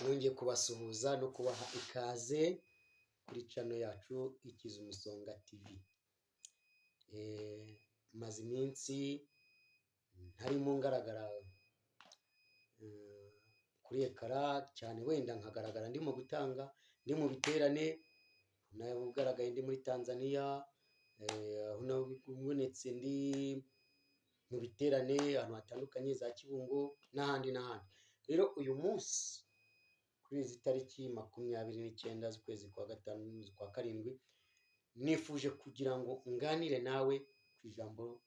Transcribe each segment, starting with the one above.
Nongeye kubasuhuza no kubaha ikaze kuri channel yacu Ikiza Umusonga TV. Maze iminsi ntarimo ngaragara kuri écran cyane, wenda nkagaragara ndimo gutanga, ndi mu biterane. Nagaragaye ndi muri Tanzania, aho nabonetse ndi mu biterane ahantu hatandukanye, za Kibungo n'ahandi n'ahandi. Rero uyu munsi, kuri izi tariki 29 z'ukwezi kwa gatanu, kwa karindwi, nifuje kugira ngo nganire nawe ku ijambo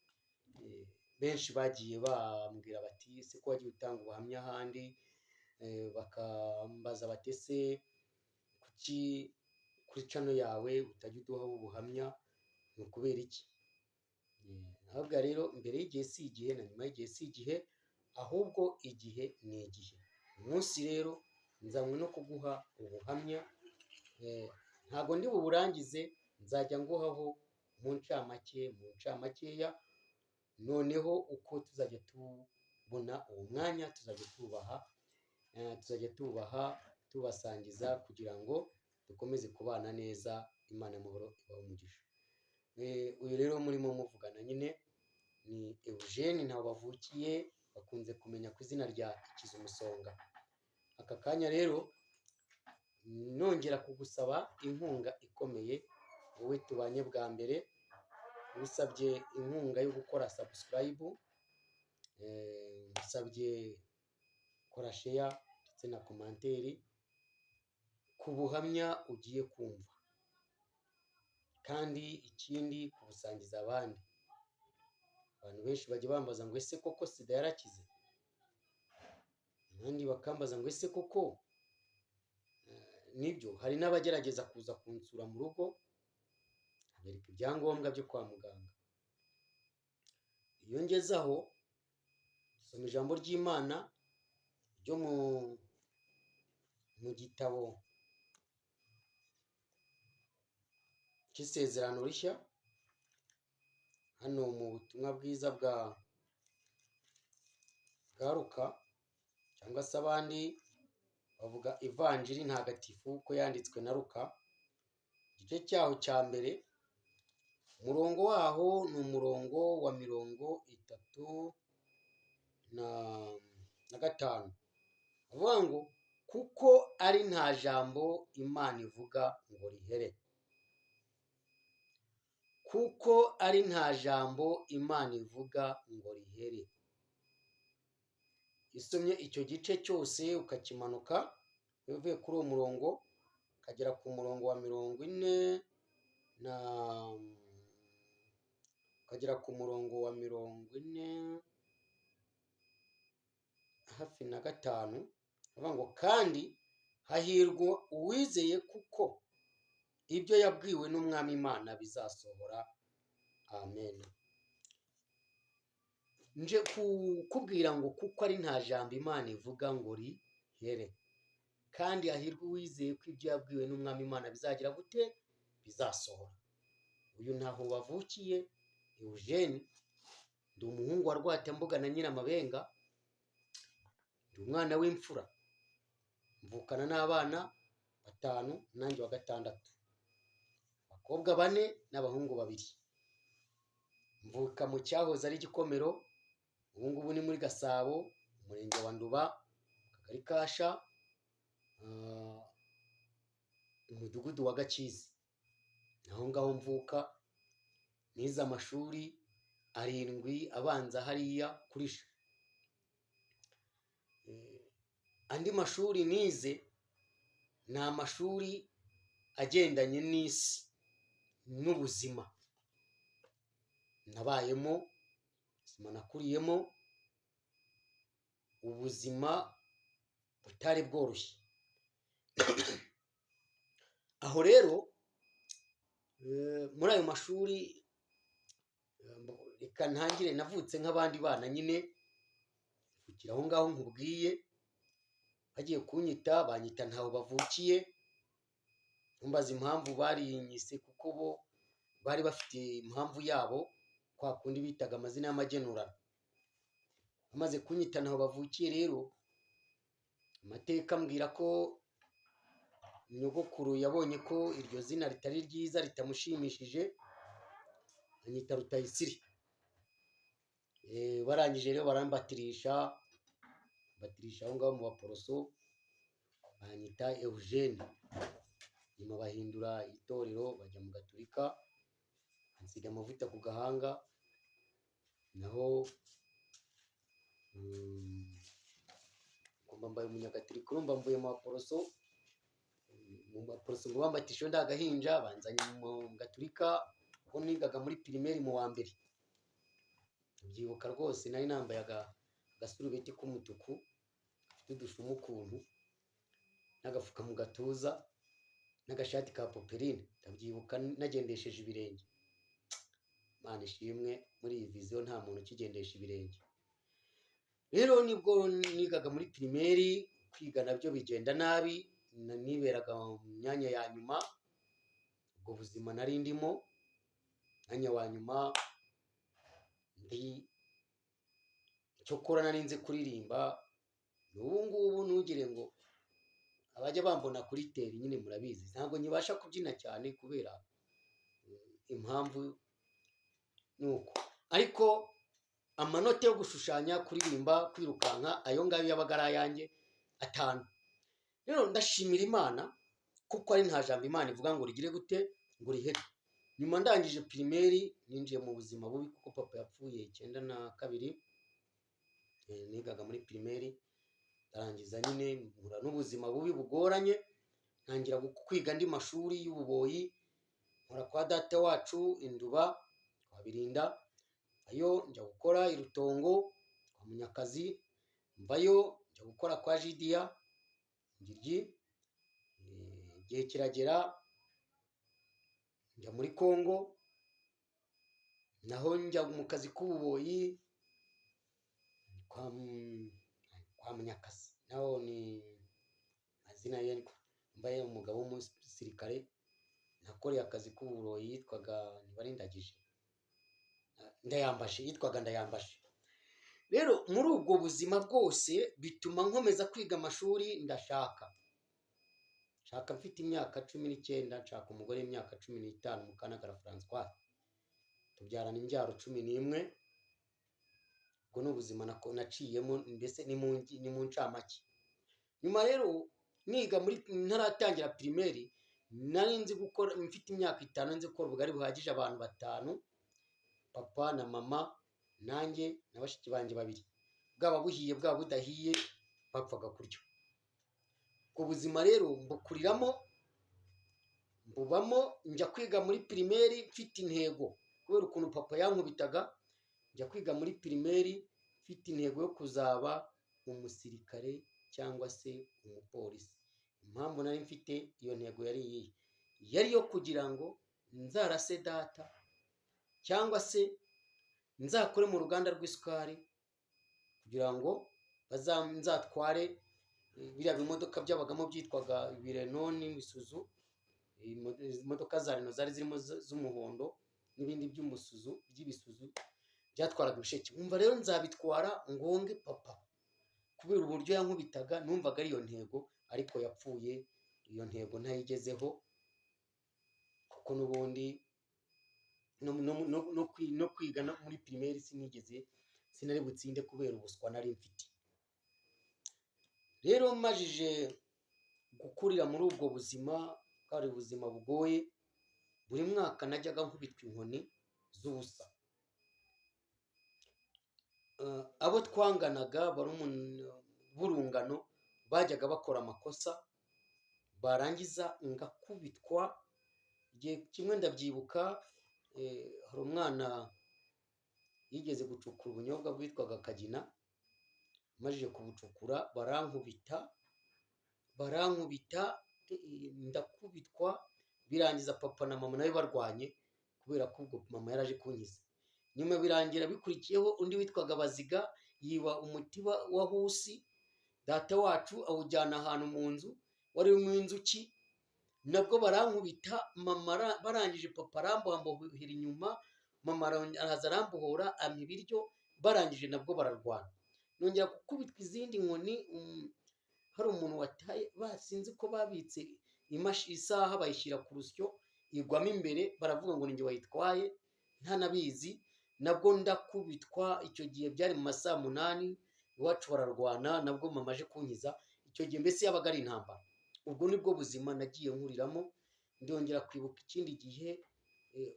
benshi bagiye bambwira bati: "Ese ko wagiye utanga ubuhamya ahandi?" Bakambaza bati: "Ese kuki kuri channel yawe utajya uduhaho ubuhamya? Ni ukubera iki?" Ahubwo rero, mbere y'igihe si igihe, na nyuma y'igihe si igihe, ahubwo igihe ni igihe. Umunsi rero nzanywe no kuguha ubuhamya. Ntabwo ndi buburangize, nzajya nguhaho mu ncamake, mu ncamakeya. Noneho uko tuzajya tubona uwo mwanya, tuzajya tubaha, tubasangiza kugira ngo dukomeze kubana neza. Imana y'amahoro ibahe umugisha. Uyu rero murimo muvugana nyine ni Eugene Ntaho Bavukiye, bakunze kumenya ku izina rya Ikiza Umusonga. Aka kanya rero nongera kugusaba inkunga ikomeye, wowe tubanye bwa mbere. Ngusabye inkunga yo gukora subscribe, ngusabye gukora share ndetse na commentaire ku buhamya ugiye kumva, kandi ikindi kubusangiza abandi. Abantu benshi bajya bambaza ngo: "Ese koko sida yarakize?" Abandi bakambaza ngo: "Ese koko nibyo?" Hari n'abagerageza kuza kunsura mu rugo, nkabereka ibyangombwa byo kwa muganga. Iyo ngeze aho, nsoma ijambo ry'Imana ryo mu gitabo cy'Isezerano Rishya, hano mu Butumwa Bwiza bwa Luka, cyangwa se abandi bavuga Ivanjiri Ntagatifu ko yanditswe na Luka, igice cyaho cya mbere, umurongo waho ni umurongo wa 35, avuga ngo: "Kuko ari nta jambo Imana ivuga ngo rihere." Kuko ari nta jambo Imana ivuga ngo rihere. Isomye icyo gice cyose ukakimanuka, uvuye kuri uwo murongo ukagera ku murongo wa 40 na, ukagera ku murongo wa 40 hafi na gatanu, avuga ngo: "Kandi hahirwa uwizeye, kuko ibyo yabwiwe n'Umwami Imana bizasohora." Amen. Nje kukubwira ngo: kuko ari nta jambo Imana ivuga ngo rihere, kandi hahirwa uwizeye ko ibyo yabwiwe n'Umwami Imana bizagira gute? Bizasohora. Uyu Ntaho Bavukiye Eugene, ndi umuhungu wa Rwatembuga na Nyiramabenga, ndi umwana w'imfura, mvukana n'abana batanu, nanjye wa gatandatu, abakobwa bane n'abahungu babiri. Mvuka mu cyahoze ari Gikomero, ubu ngubu ni muri Gasabo, Umurenge wa Nduba, Akagari Kasha, Umudugudu wa Gakizi, aho ngaho mvuka. Nize amashuri arindwi abanza hariya kuri sha. Andi mashuri nize ni amashuri agendanye n'isi n'ubuzima nabayemo, ubuzima nakuriyemo, ubuzima butari bworoshye. Aho rero muri ayo mashuri, reka ntangire, navutse nk'abandi bana nyine, mvukira aho ngaho nkubwiye. Bagiye kunyita, banyita Ntaho Bavukiye. Ntumbaze impamvu barinyise, kuko bo bari bafite impamvu yabo, kwa kundi bitaga amazina y'amagenurano. Bamaze kunyita Ntaho Bavukiye rero, Amateka ambwira ko nyogokuru yabonye ko iryo zina ritari ryiza, ritamushimishije, anyita Rutayisire. Barangije rero barambatirisha, batirisha aho ngaho mu Baporoso, banyita Eugene. Nyuma bahindura itorero bajya mu Gaturika, bansiga amavuta ku gahanga, naho ngomba mbaye umunyagatulika. Urumva mvuye mu Baporoso, mu Baporoso ngo bambatishe ndi agahinja, banzanye mu Gaturika ubwo nigaga muri primaire mu wa mbere. Ndabyibuka rwose, nari nambaye agasurubeti k'umutuku gafite udushumu ukuntu, n'agafuka mu gatuza, n'agashati ka popeline. Ndabyibuka nagendesheje ibirenge. Imana ishimwe, muri iyi vision nta muntu ukigendesha ibirenge. Rero nibwo nigaga muri primaire, kwiga nabyo bigenda nabi, niberaga mu myanya ya nyuma. Ubwo buzima nari ndimo, mwanya wa nyuma ndi. Cyokora nari nzi kuririmba. N'ubu ngubu ntugire ngo abajya bambona kuri tele nyine murabizi, ntabwo nkibasha kubyina cyane kubera impamvu nuko, ariko amanota yo gushushanya, kuririmba, kwirukanka, ayo ngayo yabaga ari ayanjye 5. Rero ndashimira Imana kuko ari nta jambo Imana ivuga ngo rigire gute, ngo rihere. Nyuma ndangije primaire ninjiye mu buzima bubi, kuko papa yapfuye 92, nigaga muri primaire. Ndarangiza nyine mpura n'ubuzima bubi bugoranye, ntangira kwiga andi mashuri y'ububoyi, nkora kwa data wacu Induba kwa Birinda, ayo njya gukora i Rutongo kwa Munyakazi, mvayo njya gukora kwa Jidiya Ngiryi. Igihe kiragera njya muri Congo, naho njya mu kazi k'ububoyi kwa Munyakazi, naho ni amazina ye mbaye umugabo w'umusirikare nakoreye akazi k'ububoyi, yitwaga Nibarindagije Ndayambashe, yitwaga Ndayambashe. Rero muri ubwo buzima bwose bituma nkomeza kwiga amashuri. Ndashaka, nshaka mfite imyaka 19, nshaka umugore w'imyaka 15, Mukanagara Francois, tubyarana imbyaro 11. Ubwo ni ubuzima naciyemo, mbese ni mu ncamake. Nyuma rero niga muri, ntaratangira primaire, nari nzi gukora mfite imyaka 5, nzi gukora ubugari buhagije abantu batanu, papa na mama, nanjye na bashiki banjye babiri, bwaba buhiye bwaba budahiye bapfaga kurya. Ubwo buzima rero mbukuriramo, mbubamo, njya kwiga muri primaire mfite intego, kubera ukuntu papa yankubitaga, njya kwiga muri primaire mfite intego yo kuzaba umusirikare cyangwa se umupolisi. Impamvu nari mfite iyo ntego yari iyihe? Yari iyo kugira ngo nzarase data, cyangwa se nzakore mu ruganda rw'isukari, kugira ngo nzatware biriya bimodoka byabagamo byitwaga ibirenoni Isuzu, imodoka za Renault zari zirimo z'umuhondo n'ibindi by'umusuzu by'ibisuzu byatwaraga ibisheke. Nkumva rero nzabitwara ngonge papa, kubera uburyo yankubitaga, numvaga ari iyo ntego. Ariko yapfuye iyo ntego ntayigezeho, kuko n'ubundi no kwiga no muri primaire sinigeze, sinari butsinde kubera ubuswa nari mfite. Rero majije gukurira muri ubwo buzima, bwari ubuzima bugoye. Buri mwaka najyaga nkubitwa inkoni z'ubusa. Abo twanganaga b'urungano bajyaga bakora amakosa, barangiza ngakubitwa. Igihe kimwe ndabyibuka, hari umwana yigeze gucukura ubunyobwa bwitwaga kagina, amajije kubucukura barankubita, barankubita, ndakubitwa, birangiza papa na mama nawe barwanye, kubera ko ubwo mama yaraje kunkiza. Nyuma birangira bikurikiyeho undi witwaga Baziga yiba umutiba wa husi, data wacu awujyana ahantu mu nzu wari urimo inzuki, nabwo barankubita. Mama barangije papa aramboha, ambohera inyuma, mama araza arambohora, ampa ibiryo, barangije nabwo bararwana, nongera gukubitwa izindi nkoni. Hari umuntu wataye, basinzi ko babitse isaha bayishyira ku rusyo, igwamo imbere, baravuga ngo ninjye wayitwaye ntanabizi. Nabwo ndakubitwa. Icyo gihe byari mu ma saa 8, iwacu bararwana. Nabwo mama aje kunkiza. Icyo gihe mbese yabaga ari intambara. Ubwo nibwo buzima nagiye nkuriramo. Ndongera kwibuka ikindi gihe,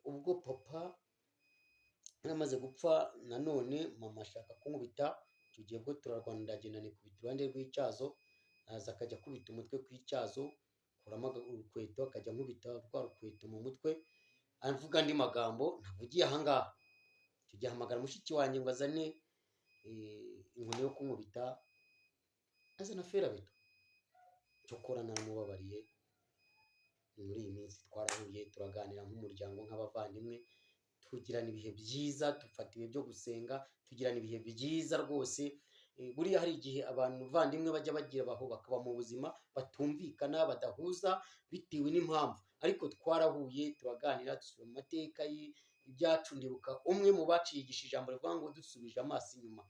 ubwo papa yaramaze gupfa, nanone mama ashaka kunkubita. Icyo gihe bwo turarwana, ndagenda nikubita iruhande rw'icyazo, araza akajya akubita umutwe ku icyazo, akuramo urukweto akajya ankubita rwa rukweto mu mutwe, avuga andi magambo ntavugiye aha ngaha. Icyo gihe ahamagara mushiki wanjye ngo azane inkoni yo kunkubita, azana ferabeto. Cyokora naramubabariye. Muri iyi minsi twarahuye, turaganira nk'umuryango, nk'abavandimwe, tugirana ibihe byiza, dufata ibihe byo gusenga, tugirana ibihe byiza rwose. Buriya hari igihe abantu bavandimwe bajya bagira baho bakaba mu buzima batumvikana, badahuza bitewe n'impamvu, ariko twarahuye, turaganira, dusubira mu mateka y'ibyacu. Ndibuka umwe mu baciyigisha ijambo rivuga ngo dusubije amaso inyuma,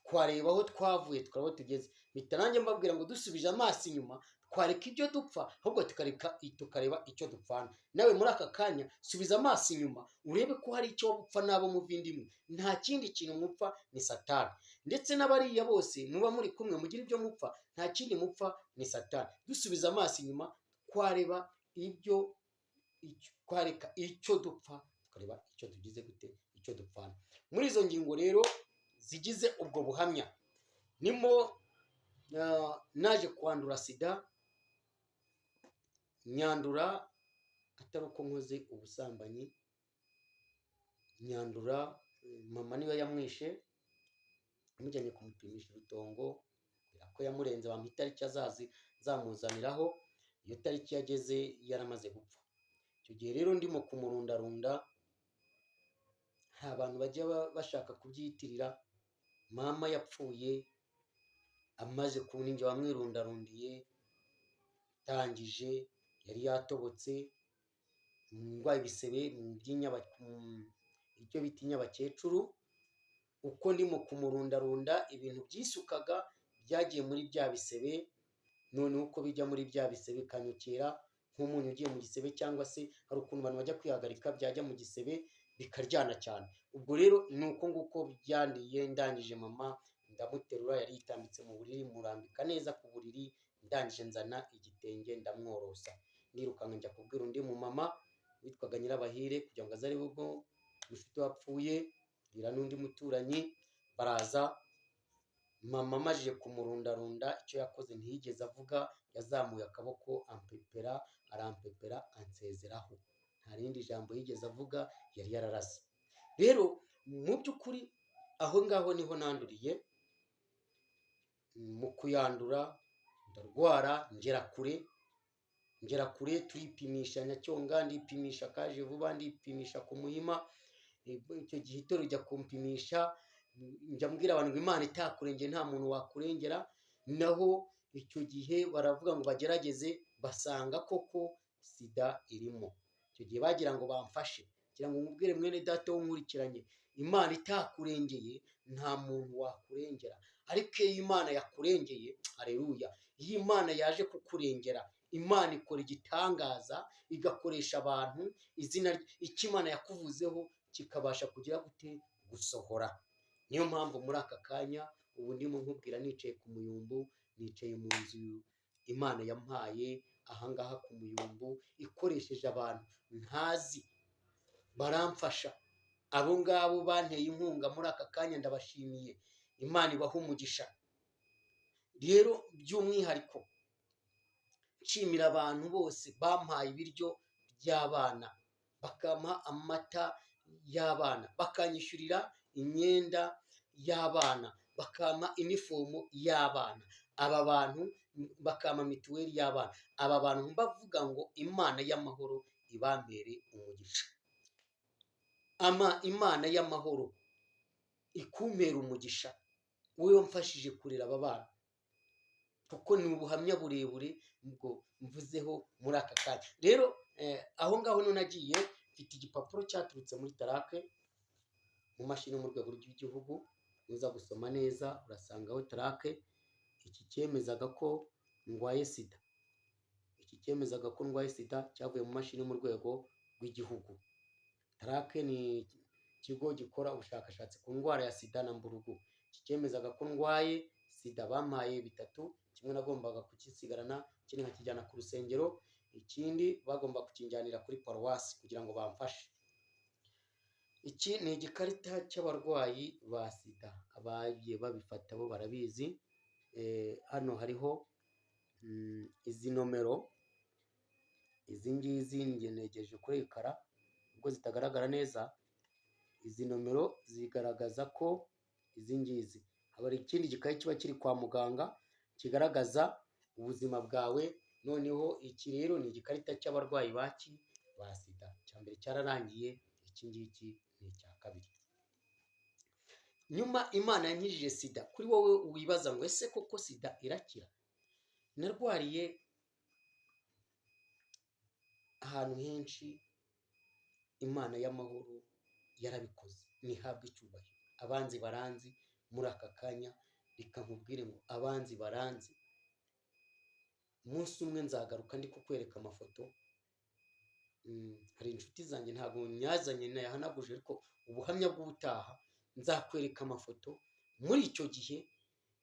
twareba aho twavuye, tukareba aho tugeze. Mpita nanjye mbabwira ngo dusubije amaso inyuma twareka ibyo dupfa, ahubwo tukareka tukareba icyo dupfana. Nawe muri aka kanya subiza amaso inyuma urebe ko hari icyo waba upfa n'abo muvandimwe. Nta kindi kintu mupfa, ni Satani. Ndetse n'abariya bose muba muri kumwe mugira ibyo mupfa, nta kindi mupfa, ni Satani. Dusubiza amaso inyuma twareba ibyo, twareka icyo dupfa, tukareba icyo tugize gute, icyo dupfana. Muri izo ngingo rero zigize ubwo buhamya nimo naje kwandura sida. Nyandura atari uko nkoze ubusambanyi, nyandura mama niwe yamwishe, amujyanye kumupimisha urutongo ko yamurenze, bampa itariki azazi nzamuzaniraho. Iyo tariki yageze yaramaze gupfa. Icyo gihe rero ndimo kumurundarunda, hari abantu bajya bashaka kubyiyitirira. Mama yapfuye amaze kubona injye wamwirundarundiye, ndangije yari yatobotse, ndwaye ibisebe icyo bita inyabakecuru. Uko ndimo kumurundarunda, ibintu byisukaga byagiye muri bya bisebe. Noneho uko bijya muri bya bisebe bikanyukira nk'umunyu ugiye mu gisebe, cyangwa se hari ukuntu abantu bajya kwihagarika, byajya mu gisebe bikaryana cyane. Ubwo rero ni uko nguko byandiye. Ndangije mama ndamuterura, yari yitambitse mu buriri, murambika neza ku buriri, ndangije nzana igitenge ndamworosa, nirukanka njya kubwira undi mu mama witwaga Nyirabahire kugira ngo aze arebe ubwo mushuti wapfuye. Mbwira n'undi muturanyi, baraza. Mama amajije kumurundarunda, icyo yakoze ntiyigeze avuga, yazamuye akaboko ampepera, arampepera, ansezeraho. Nta rindi jambo yigeze avuga, yari yararase. Rero mu by'ukuri aho ngaho niho nanduriye. Mu kuyandura ndarwara, ngera kure, ngera kure. Turipimisha Nyacyonga, ndipimisha kaje vuba, ndipimisha ku Muhima. Icyo gihe itorero rijya kumpimisha. Njya mbwira abantu ngo Imana itakurengeye nta muntu wakurengera. Naho icyo gihe baravuga ngo bagerageze, basanga koko sida irimo. Icyo gihe bagira ngo bamfashe. Kugira ngo nkubwire mwene data w'unkurikiranye, Imana itakurengeye nta muntu wakurengera, ariko iyo Imana yakurengeye, hareruya, iyo Imana yaje kukurengera, Imana ikora igitangaza, igakoresha abantu, izina icyo Imana yakuvuzeho kikabasha kugira gute? Gusohora. Niyo mpamvu muri aka kanya ubu ndimo nkubwira nicaye ku Muyumbu, nicaye mu nzu Imana yampaye ahangaha ku Muyumbu, ikoresheje abantu ntazi baramfasha. Abo ngabo banteye inkunga muri aka kanya ndabashimiye, Imana ibaha umugisha. Rero by'umwihariko nshimira abantu bose bampaye ibiryo by'abana, bakampa amata y'abana, bakanyishyurira imyenda y'abana, bakampa inifomu y'abana, aba bantu bakampa mituweli y'abana. Aba bantu mbavuga ngo Imana y'amahoro ibambere umugisha. Ama Imana y'amahoro ikumpera umugisha, wowe wamfashije kurera aba bana, kuko ni ubuhamya burebure ubwo mvuzeho muri aka kanya. Rero aho ngaho none nagiye mfite igipapuro cyaturutse muri tarake mu mashini yo mu rwego rw'igihugu. Nuza gusoma neza urasangaho tarake. Iki cyemezaga ko ndwaye sida. Iki cyemezaga ko ndwaye sida cyavuye mu mashini yo mu rwego rw'igihugu. TARAC ni ikigo gikora ubushakashatsi ku ndwara ya sida na mburugu. Iki cyemezaga ko ndwaye sida. Bampaye bitatu: kimwe nagombaga kukisigarana, ikindi nkakijyana ku rusengero, ikindi bagomba kukinjyanira kuri paruwasi kugira ngo bamfashe. Iki ni igikarita cy'abarwayi ba sida, abagiye babifata bo barabizi. Hano hariho izi nomero, izi ngizi njye negeje kuri écran ubwo zitagaragara neza. Izi nomero zigaragaza ko izi ngizi haba hari ikindi gikayi kiba kiri kwa muganga kigaragaza ubuzima bwawe. Noneho iki rero ni igikarita cy'abarwayi ba sida. Icya mbere cyararangiye, iki ngiki ni icya kabiri. Nyuma Imana yankijije sida. Kuri wowe wibaza ngo: "Ese koko sida irakira?" Narwariye ahantu henshi, Imana y'amahoro yarabikoze, ntihabwe icyubahiro. Abanzi baranzi muri aka kanya, reka nkubwire ngo abanzi baranzi. Umunsi umwe nzagaruka ndi kukwereka amafoto. Hari inshuti zanjye, ntabwo nyazanye nayahanaguje, ariko ubuhamya bw'ubutaha nzakwereka amafoto muri icyo gihe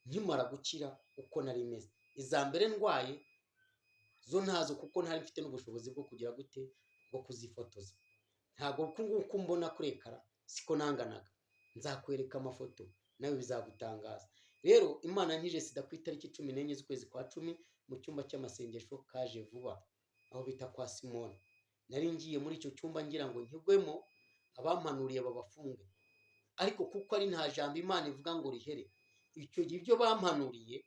nkimara gukira uko nari meze. Iza mbere ndwaye zo ntazo, kuko ntari mfite n'ubushobozi bwo kugira gute, bwo kuzifotoza. Ntabwo uku nguku mbona kuri écran siko nanganaga. Nzakwereka amafoto nawe bizagutangaza. Rero Imana yankijije sida ku itariki 14 z'ukwezi kwa 10 mu cyumba cy'amasengesho kaje vuba, aho bita kwa Simoni. Nari ngiye muri icyo cyumba ngira ngo nkigwemo, abampanuriye babafunge, ariko kuko ari nta jambo Imana ivuga ngo rihere, icyo gihe ibyo bampanuriye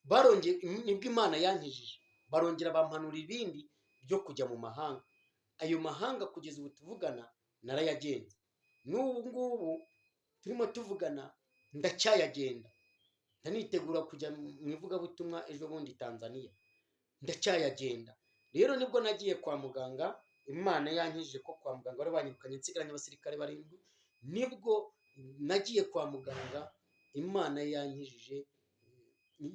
barongeye, nibwo Imana yankijije, barongera bampanura ibindi byo kujya mu mahanga. Ayo mahanga kugeza ubu tuvugana narayagenze, n'ubu ngubu turimo tuvugana ndacyayagenda. Ndanitegura kujya mu ivugabutumwa ejo bundi Tanzania, ndacyayagenda. Rero nibwo nagiye kwa muganga, Imana yankijije ko kwa muganga bari banyirukanye nsigaranye abasirikare barindwi. Nibwo nagiye kwa muganga, Imana yankijije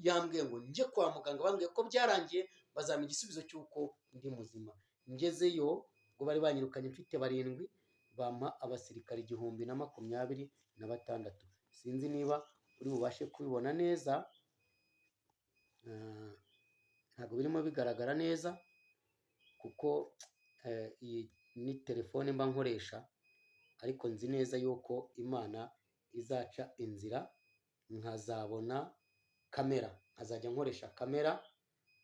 yambwiye ngo njye kwa muganga, bambwiye ko byarangiye, bazampa igisubizo cy'uko ndi muzima. Ngezeyo ubwo bari banyirukanye mfite barindwi, bampa abasirikare 1026. Sinzi niba uri bubashe kubibona neza, ntabwo birimo bigaragara neza kuko iyi ni telefone mba nkoresha, ariko nzi neza yuko Imana izaca inzira nkazabona kamera, nkazajya nkoresha kamera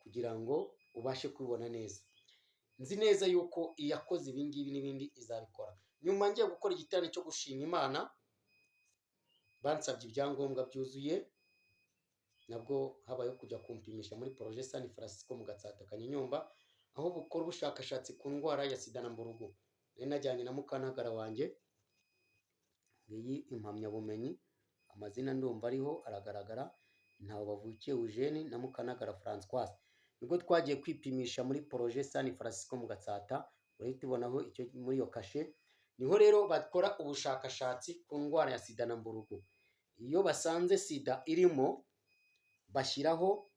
kugira ngo ubashe kubibona neza. Nzi neza yuko iyakoze ibi ngibi n'ibindi izabikora. Nyuma ngiye gukora igiterane cyo gushima Imana, bansabye ibyangombwa byuzuye. Nabwo habayeho kujya kumpimisha muri Projet San Francisco mu Gatsata Kanyinyumba, aho bukora ubushakashatsi ku ndwara ya sida na mburugu. Nari najyanye na mukantagara wanjye. Ngiyi impamyabumenyi, amazina ndumva ariho aragaragara: Ntawe Bavukiye Eugene na Mukanagara Francoise. Nibwo twagiye kwipimisha muri Projet San Francisco mu Gatsata, urahita ubonaho icyo muri iyo kashe. Niho rero bakora ubushakashatsi ku ndwara ya sida na mburugu. Iyo basanze sida irimo, bashyiraho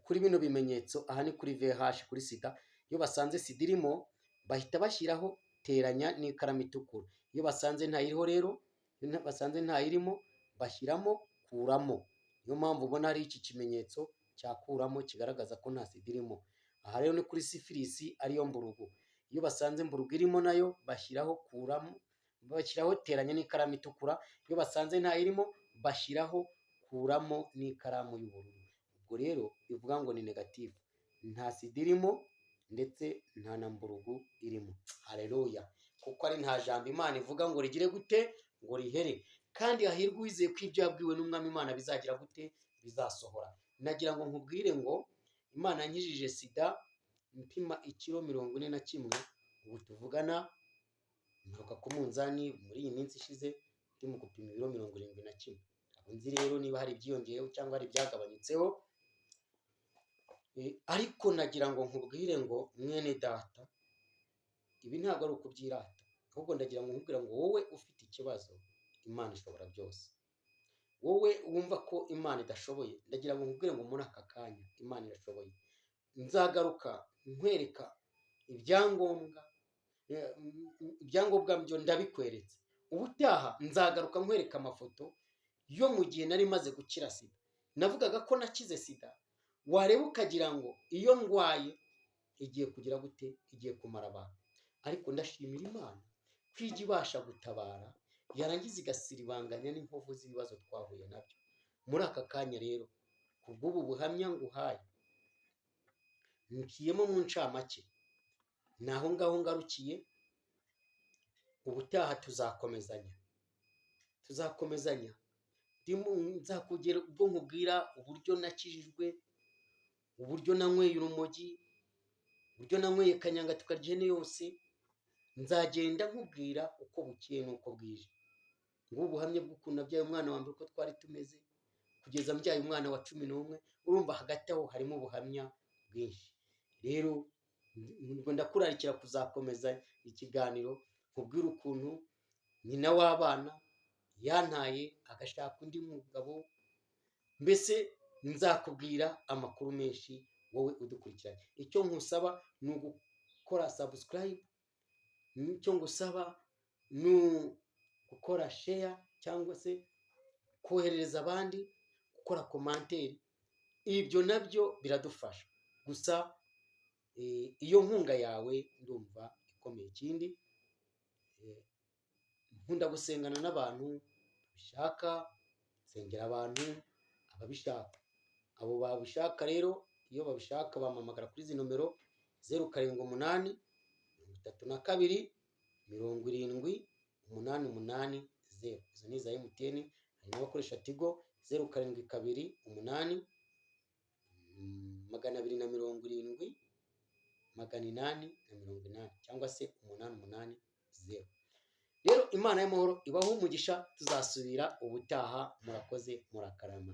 kuri bino bimenyetso. Aha ni kuri VIH, kuri sida. Iyo basanze sida irimo, bahita bashyiraho teranya n'ikaramu itukura. Iyo basanze ntayiriho rero, iyo basanze ntayirimo, bashyiramo kuramo. Niyo mpamvu ubona hari iki kimenyetso cya kuramo kigaragaza ko nta sida irimo. Aha rero ni kuri sifilisi, ariyo mburugu. Iyo basanze mburugu irimo, nayo bashyiraho kuramo, bashyiraho teranya n'ikaramu itukura. Iyo basanze ntayirimo, bashyiraho kuramo n'ikaramu y'ubururu. Ubwo rero bivuga ngo ni négatif, nta sida irimo ndetse nta na mburugu irimo. Hareruya! Kuko ari nta jambo Imana ivuga ngo rigire gute, ngo rihere. Kandi hahirwa uwizeye ko ibyo yabwiwe n'Umwami Imana bizagira gute, bizasohora. Nagira ngo nkubwire ngo Imana yankijije sida mpima ikiro 41. Ubu tuvugana mperuka ku munzani muri iyi minsi ishize ndimo gupima ibiro 71. Ntabwo nzi rero niba hari ibyiyongeyeho cyangwa hari ibyagabanyutseho, ariko nagira ngo nkubwire ngo mwene data, ibi ntabwo ari ukubyirata, ahubwo ndagira ngo nkubwire ngo wowe ufite ikibazo, Imana ishobora byose. Wowe wumva ko Imana idashoboye, ndagira ngo nkubwire ngo muri aka kanya Imana irashoboye. Nzagaruka nkwereka ibyangombwa. Ibyangombwa byo ndabikweretse. Ubutaha nzagaruka nkwereka amafoto yo mu gihe nari maze gukira sida. Navugaga ko nakize sida, wareba ukagira ngo iyo ndwaye igiye kugira gute, igiye kumara abantu. Ariko ndashimira Imana ko ijya ibasha gutabara, yarangiza igasiribanganya n'inkovu z'ibibazo twahuye nabyo. Muri aka kanya rero, kubw'ubu buhamya nguhaye, nciyemo mu ncamake, ni aho ngaho ngarukiye. Ubutaha tuzakomezanya, tuzakomezanya. Nzakugera ubwo nkubwira uburyo nakijijwe, uburyo nanyweye urumogi, uburyo nanyweye kanyanga tukarya ihene yose. Nzagenda nkubwira uko bukeye n'uko bwije. Ngubu ubuhamya bw'ukuntu nabyaye umwana wa mbere, uko twari tumeze kugeza mbyaye umwana wa 11. Urumva hagati aho harimo ubuhamya bwinshi. Rero ngo ndakurarikira kuzakomeza ikiganiro, nkubwire ukuntu nyina w'abana yantaye agashaka undi mugabo. Mbese nzakubwira amakuru menshi. Wowe udukurikiranye, icyo nkusaba ni ugukora subscribe, icyo ngusaba ni gukora share cyangwa se koherereza abandi, gukora commentaire. Ibyo nabyo biradufasha. Gusa iyo nkunga yawe ndumva ikomeye. Ikindi, nkunda gusengana n'abantu babishaka. Nsengera abantu ababishaka. Abo babishaka rero, iyo babishaka bampamagara kuri izi nomero: 0783278880. Izo ni iza MTN. Hari n'abakoresha Tigo: 0728270880 cyangwa se 880. Rero Imana y'amahoro ibahe umugisha. Tuzasubira ubutaha. Murakoze, murakarama.